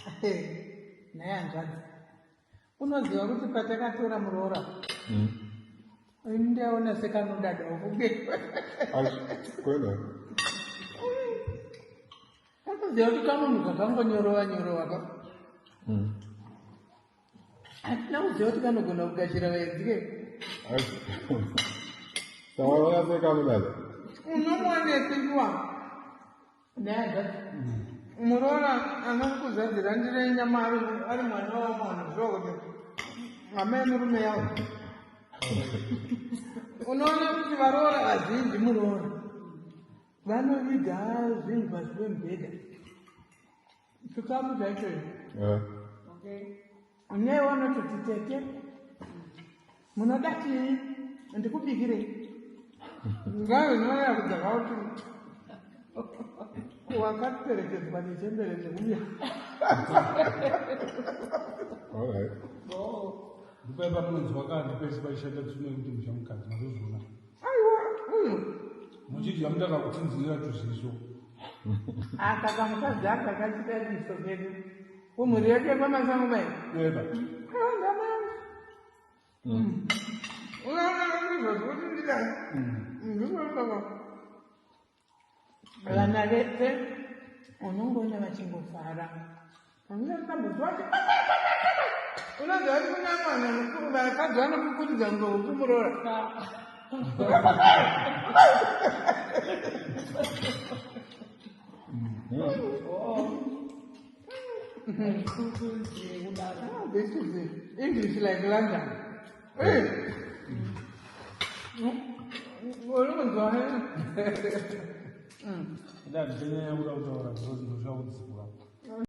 Nhai hanzvadzi, unoziva kuti patakatora muroora ini ndaona sekanodadawo kunge Kwenda. Unoziva kuti kamunhu kakangonyorova nyorova ka, hatina kuziva kuti kanogona kugashira vaenzi ke. Saka waona sekanodada? Unomuwanepiwa nehanzvadzi muroora anokuzadzira ndiro yenyama ari mwana wamwana zviwa kuti hama yemurume yavo. Unoona kuti varoora vazhinji, muroora vanoviga zvinhu pasi pemubhedha, chikafu chaicho. Newe unototi, "Tete, munoda chii? Ndikubikirei?" Ngazvinoya kudzaka kuti wakaperekedzwa nechembere chekuya. All right. Ndipaipa munonzwa kandi pese paishanda tsvina yekuti musha mukadzi mazozviona. Aiwa. Muchidya mutaka kutsinzinira tuziso. Aka kamukadzi aka kachidadiso kedu kumhuri yedu yekwamasango mai. Eba. Aiwa, ndamai unoona izvozvo kuti ndidai ndinoaa vana vese unongoona vachingofara. Anongambozwa kuti unoziva kuti kuna mwana mukuru, vakadzi vanokukuridza kunge huku muroora. Oh, this is English like London. Hey. Uri kunzwa? Nda ndichanyanya kuda kutaura because ndoshakudzipwa.